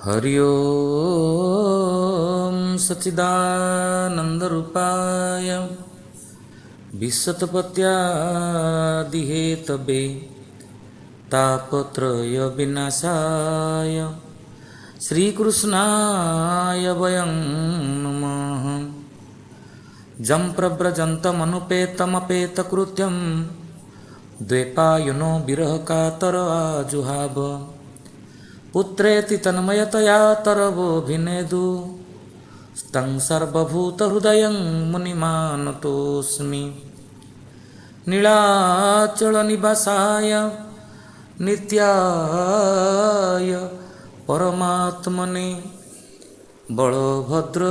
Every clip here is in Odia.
ହରି ଓମ୍ ସଚ୍ଚିଦାନନ୍ଦ ରୂପାୟ ବିଶ୍ୱୋତ୍ପତ୍ତ୍ୟାଦିହେତବେ ତାପତ୍ରୟ ବିନାଶାୟ ଶ୍ରୀକୃଷ୍ଣାୟ ବୟଂ ନମଃ। ଯಂ ପ୍ରବ୍ରଜନ୍ତମନୁପେତମପେତକୃତ୍ୟಂ ଦ୍ୱୈପାୟନୋ ବିରହ କାତର ଆଜୁହାବ ପୁତ୍ରେତି ତନ୍ମୟତୟା ତରବୋଭିନେଦୁ ସ୍ତଂ ସର୍ବଭୂତହୃଦୟଂ ମୁନିମାନତୋସ୍ମି। ନୀଳାଚଳ ନିବାସାୟ ନିତ୍ୟାୟ ପରମାତ୍ମନେ ବଳଭଦ୍ର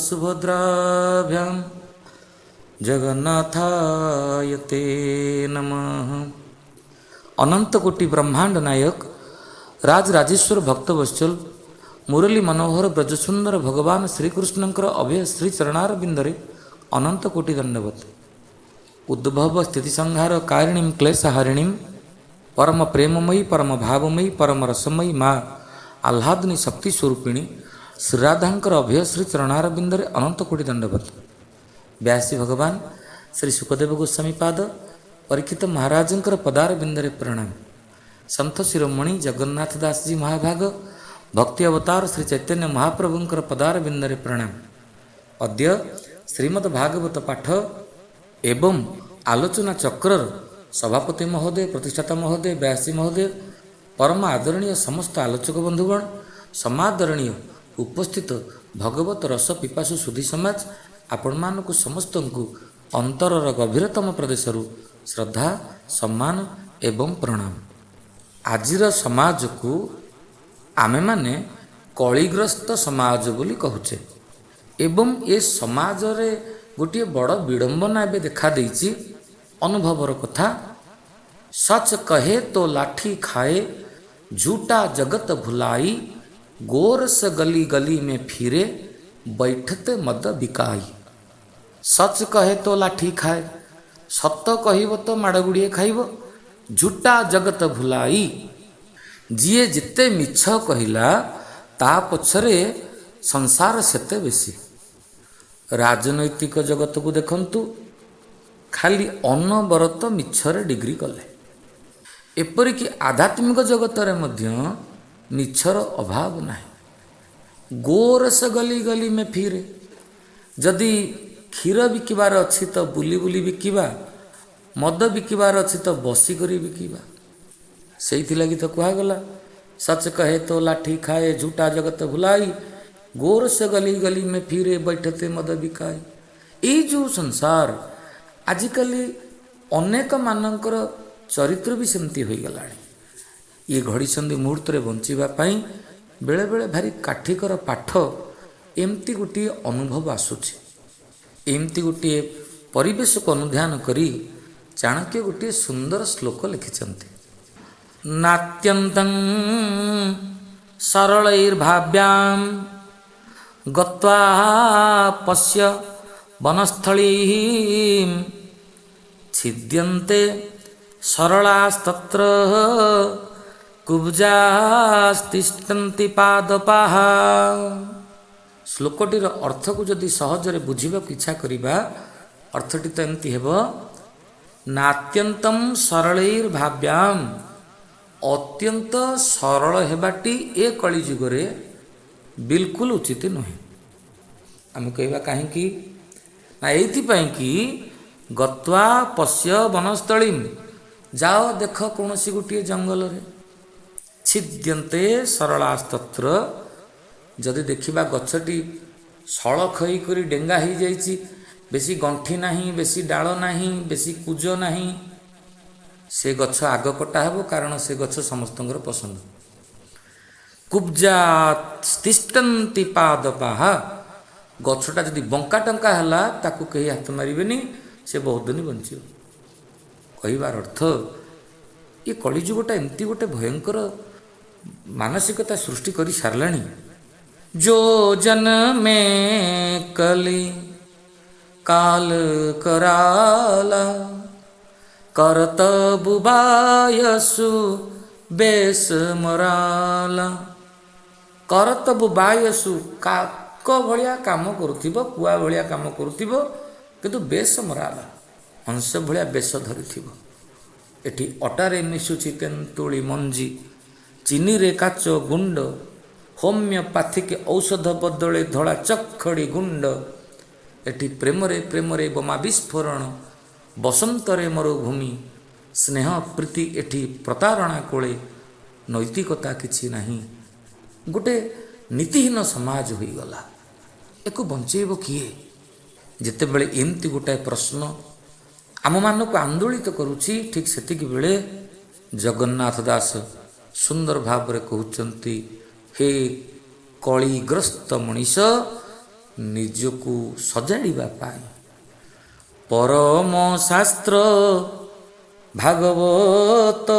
ସୁଭଦ୍ରାଭ୍ୟାಂ ଜଗନ୍ନାଥାୟ ତେ ନମଃ। ଅନନ୍ତ କୋଟି ବ୍ରହ୍ମାଣ୍ଡ ନାୟକ ରାଜରାଜେଶ୍ୱର ଭକ୍ତବତ୍ସଲ ମୁରଲୀ ମନୋହର ବ୍ରଜସୁନ୍ଦର ଭଗବାନ ଶ୍ରୀକୃଷ୍ଣଙ୍କର ଅଭୟ ଶ୍ରୀ ଚରଣାରବିନ୍ଦରେ ଅନନ୍ତ କୋଟି ଦଣ୍ଡବତ। ଉଦ୍ଭବ ସ୍ଥିତି ସଂହାର କାରିଣୀಂ କ୍ଲେଶହାରିଣୀಂ ପରମ ପ୍ରେମମୟୀ ପରମ ଭାବମୟୀ ପରମ ରସମୟୀ ମା ଆହ୍ଲାଦିନୀ ଶକ୍ତି ସ୍ୱରୂପିଣୀ ଶ୍ରୀରାଧାଙ୍କର ଅଭୟ ଶ୍ରୀ ଚରଣାରବିନ୍ଦରେ ଅନନ୍ତ କୋଟି ଦଣ୍ଡବତ। ବ୍ୟାସୀ ଭଗବାନ ଶ୍ରୀ ଶୁକଦେବ ଗୋସ୍ୱାମୀ ପାଦ ପରୀକ୍ଷିତ ମହାରାଜଙ୍କର ପଦାରବିନ୍ଦରେ ପ୍ରଣାମ। ସନ୍ଥ ଶିରୋମଣି ଜଗନ୍ନାଥ ଦାସଜୀ ମହାଭାଗ ଭକ୍ତି ଅବତାର ଶ୍ରୀ ଚୈତନ୍ୟ ମହାପ୍ରଭୁଙ୍କର ପଦାରବିନ୍ଦରେ ପ୍ରଣାମ। ଅଦ୍ୟ ଶ୍ରୀମଦ୍ ଭାଗବତ ପାଠ ଏବଂ ଆଲୋଚନା ଚକ୍ରର ସଭାପତି ମହୋଦୟ, ପ୍ରତିଷ୍ଠାତା ମହୋଦୟ, ବ୍ୟାସୀ ମହୋଦୟ, ପରମ ଆଦରଣୀୟ ସମସ୍ତ ଆଲୋଚକ ବନ୍ଧୁଗଣ, ସମାଦରଣୀୟ ଉପସ୍ଥିତ ଭଗବତ ରସ ପିପାସୁ ସୁଧୀ ସମାଜ, ଆପଣମାନଙ୍କୁ ସମସ୍ତଙ୍କୁ ଅନ୍ତରର ଗଭୀରତମ ପ୍ରଦେଶରୁ ଶ୍ରଦ୍ଧା, ସମ୍ମାନ ଏବଂ ପ୍ରଣାମ। ଆଜିର ସମାଜକୁ ଆମେମାନେ କଳିଗ୍ରସ୍ତ ସମାଜ ବୋଲି କହୁଛେ ଏବଂ ଏ ସମାଜରେ ଗୋଟିଏ ବଡ଼ ବିଡ଼ମ୍ବନା ଏବେ ଦେଖାଦେଇଛି। ଅନୁଭବର କଥା, ସଚ୍ କହେ ତୋ ଲାଠି ଖାଏ, ଝୁଟା ଜଗତ ଭୁଲାଇ, ଗୋରସ ଗଲି ଗଲି ମେ ଫିରେ, ବୈଠତେ ମଦ ବିକାଇ। ସଚ୍ କହେ ତୋ ଲାଠି ଖାଏ, ସତ କହିବ ତ ମାଡ଼ ଗୁଡ଼ିଏ ଖାଇବ। ଝୁଟା ଜଗତ ଭୁଲାଇ, ଯିଏ ଯେତେ ମିଛ କହିଲା ତା ପଛରେ ସଂସାର ସେତେ ବେଶୀ। ରାଜନୈତିକ ଜଗତକୁ ଦେଖନ୍ତୁ, ଖାଲି ଅନବରତ ମିଛରେ ଡିଗ୍ରୀ କଲେ। ଏପରିକି ଆଧ୍ୟାତ୍ମିକ ଜଗତରେ ମଧ୍ୟ ମିଛର ଅଭାବ ନାହିଁ। ଗୋରସ ଗଲି ଗଲି ମେ ଫିରେ, ଯଦି କ୍ଷୀର ବିକିବାର ଅଛି ତ ବୁଲି ବୁଲି ବିକିବା, ମଦ ବିକିବାର ଅଛି ତ ବସିକରି ବିକିବା। ସେଇଥିଲାଗି ତ କୁହାଗଲା, ସଚ୍ କହେ ତୋ ଲାଠି ଖାଏ, ଝୁଟା ଜଗତ ଭୁଲାଇ, ଗୋରସ ଗଲି ଗଲି ମେ ଫିରେ, ବୈଠତେ ମଦ ବିକାଇ। ଏଇ ଯେଉଁ ସଂସାର, ଆଜିକାଲି ଅନେକ ମାନଙ୍କର ଚରିତ୍ର ବି ସେମିତି ହୋଇଗଲାଣି। ଇଏ ଘଡ଼ିସନ୍ଧି ମୁହୂର୍ତ୍ତରେ ବଞ୍ଚିବା ପାଇଁ ବେଳେବେଳେ ଭାରି କାଠିକର ପାଠ। ଏମିତି ଗୋଟିଏ ଅନୁଭବ ଆସୁଛି। ଏମିତି ଗୋଟିଏ ପରିବେଶକୁ ଅନୁଧ୍ୟାନ କରି ଚାଣକ୍ୟ ଗୋଟିଏ ସୁନ୍ଦର ଶ୍ଲୋକ ଲେଖିଛନ୍ତି। ନାତ୍ୟନ୍ତଂ ସରଳୈର୍ଭାବ୍ୟାಂ ଗତ୍ୱା ପଶ୍ୟ ବନସ୍ଥଳୀಂ ଛିଦ୍ୟନ୍ତେ ସରଳାସ୍ତତ୍ର କୁବ୍ଜାସ୍ତିଷ୍ଠନ୍ତି ପାଦପାଃ। ଶ୍ଲୋକଟିର ଅର୍ଥକୁ ଯଦି ସହଜରେ ବୁଝିବାକୁ ଇଚ୍ଛା କରିବା, ଅର୍ଥଟି ତ ଏମିତି ହେବ, ନାତ୍ୟନ୍ତಂ ସରଳୈର୍ଭାବ୍ୟାମ, ଅତ୍ୟନ୍ତ ସରଳ ହେବାଟି ଏ କଳିଯୁଗରେ ବିଲକୁଲ ଉଚିତ ନୁହେଁ। ଆମେ କହିବା କାହିଁକି ନା ଏଇଥିପାଇଁ କି ଗତ୍ୱା ପଶ୍ୟ ବନସ୍ଥଳୀମ୍, ଯାଅ ଦେଖ କୌଣସି ଗୋଟିଏ ଜଙ୍ଗଲରେ, ଛିଦ୍ୟନ୍ତେ ସରଳାସ୍ତତ୍ର, ଯଦି ଦେଖିବା ଗଛଟି ସଳଖ ହେଇକରି ଡେଙ୍ଗା ହେଇଯାଇଛି, ବେଶୀ ଗଣ୍ଠି ନାହିଁ, ବେଶୀ ଡାଳ ନାହିଁ, ବେଶୀ କୁଜ ନାହିଁ, ସେ ଗଛ ଆଗ କଟା ହେବ, କାରଣ ସେ ଗଛ ସମସ୍ତଙ୍କର ପସନ୍ଦ। କୁବ୍ଜା ତିଷ୍ଠନ୍ତି ପାଦପାଃ, ଗଛଟା ଯଦି ବଙ୍କା ଟଙ୍କା ହେଲା ତାକୁ କେହି ହାତ ମାରିବେନି, ସେ ବହୁତ ଦିନ ବଞ୍ଚିବ। କହିବାର ଅର୍ଥ, ଏ କଳିଯୁଗଟା ଏମିତି ଗୋଟେ ଭୟଙ୍କର ମାନସିକତା ସୃଷ୍ଟି କରି ସାରିଲାଣି। ଯୋ ଜନ୍ମେ କଲି କାଲ କରାଲା, କରତ ବୁବାୟସୁ ବେଶ ମରାଲା। କରତବୁ ବାୟସୁ, କାକ ଭଳିଆ କାମ କରୁଥିବ, କୁଆ ଭଳିଆ କାମ କରୁଥିବ, କିନ୍ତୁ ବେଶ ମରାଲା, ହଂସ ଭଳିଆ ବେଶ ଧରିଥିବ। ଏଠି ଅଟାରେ ମିଶୁଛି ତେନ୍ତୁଳି ମଞ୍ଜି, ଚିନିରେ କାଚ ଗୁଣ୍ଡ, ହୋମିଓପାଥିକ ଔଷଧ ବଦଳେ ଧଳା ଚଖଡ଼ି ଗୁଣ୍ଡ। ଏଠି ପ୍ରେମରେ ପ୍ରେମରେ ବୋମା ବିସ୍ଫୋରଣ, ବସନ୍ତରେ ମରୁଭୂମି, ସ୍ନେହ ପ୍ରୀତି ଏଠି ପ୍ରତାରଣା କୋଳେ, ନୈତିକତା କିଛି ନାହିଁ। ଗୋଟେ ନୀତିହୀନ ସମାଜ ହୋଇଗଲା। ଏକୁ ବଞ୍ଚେଇବ କିଏ? ଯେତେବେଳେ ଏମିତି ଗୋଟାଏ ପ୍ରଶ୍ନ ଆମମାନଙ୍କୁ ଆନ୍ଦୋଳିତ କରୁଛି, ଠିକ୍ ସେତିକି ବେଳେ ଜଗନ୍ନାଥ ଦାସ ସୁନ୍ଦର ଭାବରେ କହୁଛନ୍ତି, ହେ କଳିଗ୍ରସ୍ତ ମଣିଷ, ନିଜକୁ ସଜାଡ଼ିବା ପାଇଁ ପରମ ଶାସ୍ତ୍ର ଭାଗବତ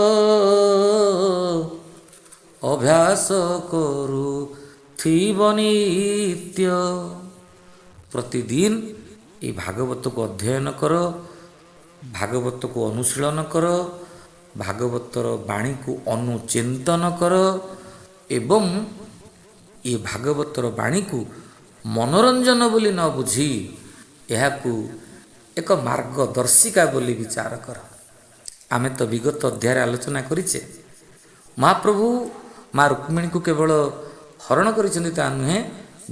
ଅଭ୍ୟାସ କରୁଥିବ ନିତ୍ୟ। ପ୍ରତିଦିନ ଏଇ ଭାଗବତକୁ ଅଧ୍ୟୟନ କର, ଭାଗବତକୁ ଅନୁଶୀଳନ କର, ଭାଗବତର ବାଣୀକୁ ଅନୁଚିନ୍ତନ କର ଏବଂ ଏ ଭାଗବତର ବାଣୀକୁ ମନୋରଞ୍ଜନ ବୋଲି ନ ବୁଝି ଏହାକୁ ଏକ ମାର୍ଗଦର୍ଶିକା ବୋଲି ବିଚାର କର। ଆମେ ତ ବିଗତ ଅଧ୍ୟାୟରେ ଆଲୋଚନା କରିଛେ, ମହାପ୍ରଭୁ ମା ରୁକ୍ମିଣୀକୁ କେବଳ ହରଣ କରିଛନ୍ତି ତା ନୁହେଁ,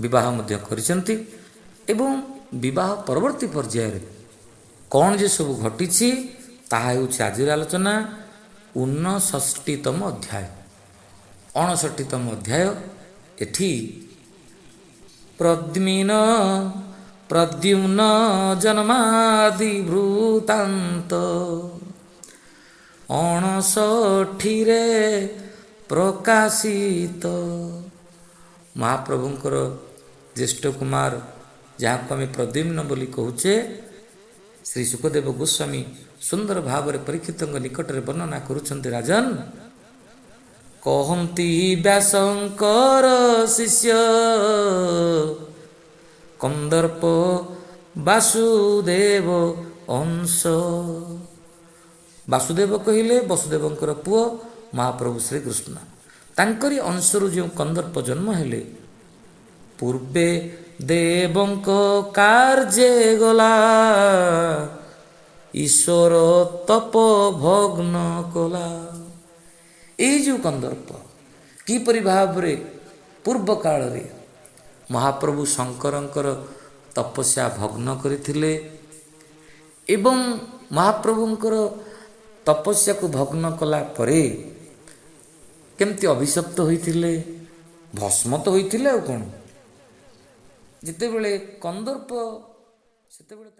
ବିବାହ ମଧ୍ୟ କରିଛନ୍ତି ଏବଂ ବିବାହ ପରବର୍ତ୍ତୀ ପର୍ଯ୍ୟାୟରେ କ'ଣ ଯେ ସବୁ ଘଟିଛି ତାହା ହେଉଛି ଆଜିର ଆଲୋଚନା। 59ତମ ଅଧ୍ୟାୟ, 59ତମ ଅଧ୍ୟାୟ। ଏଠି ପ୍ରଦ୍ୟୁମ୍ନ ପ୍ରଦ୍ୟୁମ୍ନ ଜନ୍ମାଦି ବୃତ୍ତାନ୍ତ 59ରେ ପ୍ରକାଶିତ। ମହାପ୍ରଭୁଙ୍କର ଜ୍ୟେଷ୍ଠ କୁମାର, ଯାହାକୁ ଆମେ ପ୍ରଦ୍ୟୁମ୍ନ ବୋଲି କହୁଛେ, ଶ୍ରୀ ଶୁକଦେବ ଗୋସ୍ୱାମୀ ସୁନ୍ଦର ଭାବରେ ପରୀକ୍ଷିତଙ୍କ ନିକଟରେ ବର୍ଣ୍ଣନା କରୁଛନ୍ତି, ରାଜନ, କହନ୍ତି ବ୍ୟାସଙ୍କର ଶିଷ୍ୟ କନ୍ଦର୍ପ ବାସୁଦେବ ଅଂଶ। ବାସୁଦେବ କହିଲେ ବସୁଦେବଙ୍କର ପୁଅ ମହାପ୍ରଭୁ ଶ୍ରୀକୃଷ୍ଣ, ତାଙ୍କରି ଅଂଶରୁ ଯେଉଁ କନ୍ଦର୍ପ ଜନ୍ମ ହେଲେ, ପୂର୍ବେ ଦେବଙ୍କ କାର୍ଯ୍ୟେ ଗଲା, ଈଶ୍ୱର ତପ ଭଗ୍ନ କଲା। ଏଇ ଯେଉଁ କନ୍ଦର୍ପ କିପରି ଭାବରେ ପୂର୍ବ କାଳରେ ମହାପ୍ରଭୁ ଶଙ୍କରଙ୍କର ତପସ୍ୟା ଭଗ୍ନ କରିଥିଲେ ଏବଂ ମହାପ୍ରଭୁଙ୍କର ତପସ୍ୟାକୁ ଭଗ୍ନ କଲା ପରେ କେମିତି ଅଭିଶପ୍ତ ହୋଇଥିଲେ, ଭସ୍ମ ତ ହୋଇଥିଲେ ଆଉ କ'ଣ। ଯେତେବେଳେ କନ୍ଦର୍ପ ସେତେବେଳେ